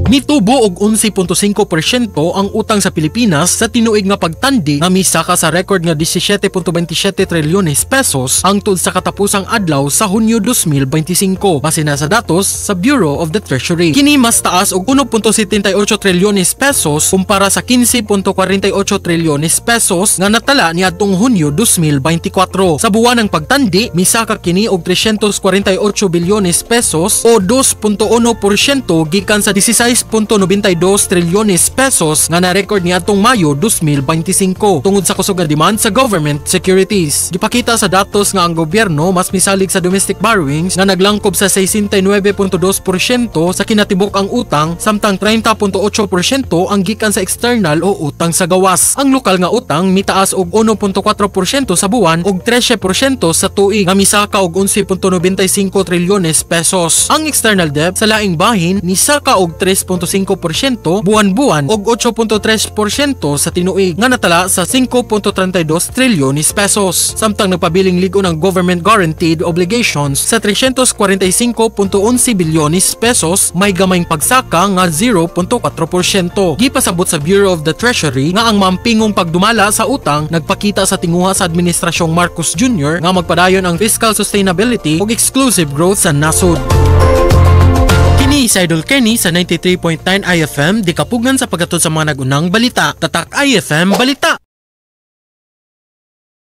Mitubo og 11.5% ang utang sa Pilipinas sa tinuig nga pagtandi nga misaka sa record nga 17.27 trilyones pesos hangtod sa katapusang adlaw sa Hunyo 2025, base na sa datos sa Bureau of the Treasury. Kini mas taas og 1.78 trilyones pesos kumpara sa 15.48 trilyones pesos nga natala niadtong Hunyo 2024. Sa buwan ng pagtandi, misaka kini og 348 bilyones pesos o 2.1% gikan sa 16.92 trilyones pesos nga na-record niadtong Mayo 2025 tungod sa kusog nga demand sa government securities. Gipakita sa datos nga ang gobyerno mas misalig sa domestic borrowings nga naglangkob sa 69.2% sa kinatibuk ang utang, samtang 30.8% ang gikan sa external o utang sa gawas. Ang lokal nga utang mitaas og 1.4% sa buwan ug 13% sa tuig nga misaka og 11.95 trilyones pesos. Ang external debt, sa laing bahin, nisaka og 3.5% buwan-buwan ug 8.3% sa tinuig nga natala sa 5.32 trilyones pesos. Samtang nagpabiling lig-on ang government guaranteed obligations sa 345.11 bilyones pesos, may gamayng pagsaka nga 0.4%. Gipasabot sa Bureau of the Treasury nga ang mampingong pagdumala sa utang nagpakita sa tinguha sa administrasyong Marcos Jr. nga magpadayon ang fiscal sustainability ug exclusive growth sa nasod. Kini si Idol Kenny sa 93.9 IFM, di kapugnan sa paghatod sa mga nagunang balita. Tatak IFM Balita.